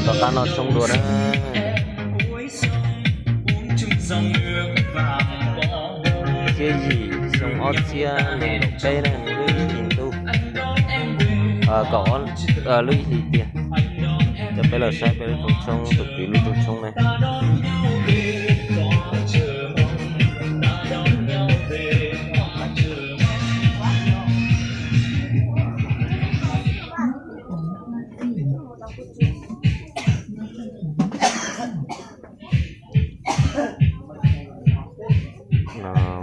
Rov qab noj tshoob dua na. Tsiab yim xyoo ob txhiab nees nkaum peb na, lub ib hlis ntuj, kaum, lub ib hlis tiag. Coj peb los saib peb lub rooj tshoob, tus kwv lub rooj tshoob ne.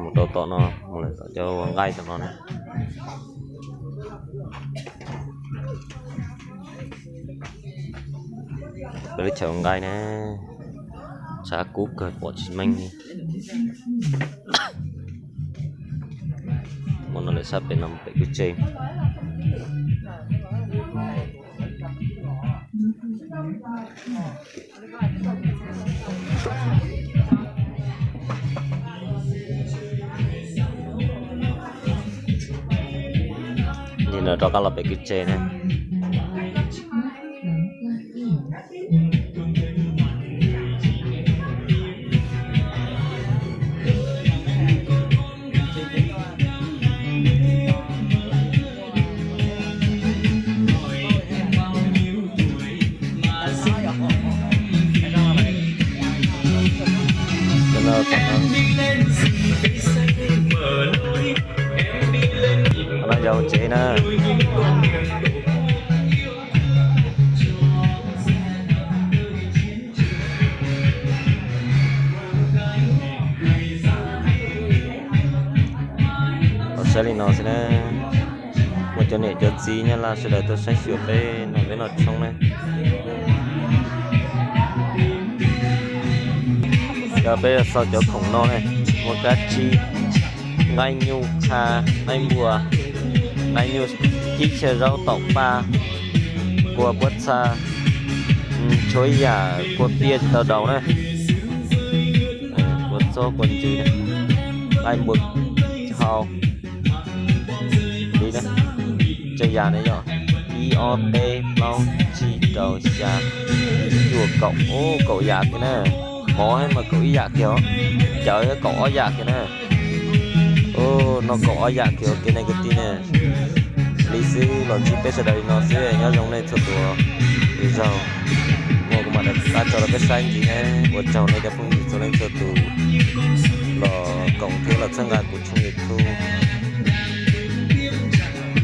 Mus rau tom no, mus lawm tom cov ua nqaij tom no na. Peb lub chaw ua nqaij ne, tshav kub kawg pom tsis meej li. Mus no lawm sab pem no pem kwj tse. Nim no rov qab los pem kwj tse na. Qhov no yog tsev na. Los saib li no xwb na. Muaj cov niam cov txiv nyob Laj sawv daws tuaj saib xyuas peb no, peb noj tshoob na. Yog peb xauj cov khoom no ne, muaj kab tsib, nqaij nyuj, qha, nqaij npua, nqaij nyuj, ib txhia zaub, taum paj, kua puab txha, tshuav ib yam kua piaj tsis tau daus na. Kua txob kua ntsws, nqaij npua hau li na. Tsav yam ne yog ib ob peb plaub tsib rau xya cuaj kaum, kaum yam kiag na. Mov thiab mas kaum ib yam kiag os, cawv thiab kaum ob yam kiag na. Noj kaum ob yam kiag ua ke nej kwv tij ne. Li xwb los ntsib peb sawv daws li no xwb, nyob zoo nej txhua tus. Lwm zaug muaj kuv mam rov qab tso rau peb saib ntxiv na. Ua tsaug nej cov phooj ywg txhua leej txhua tus los koom thiab los txhawb nqa kuv tshooj YouTube.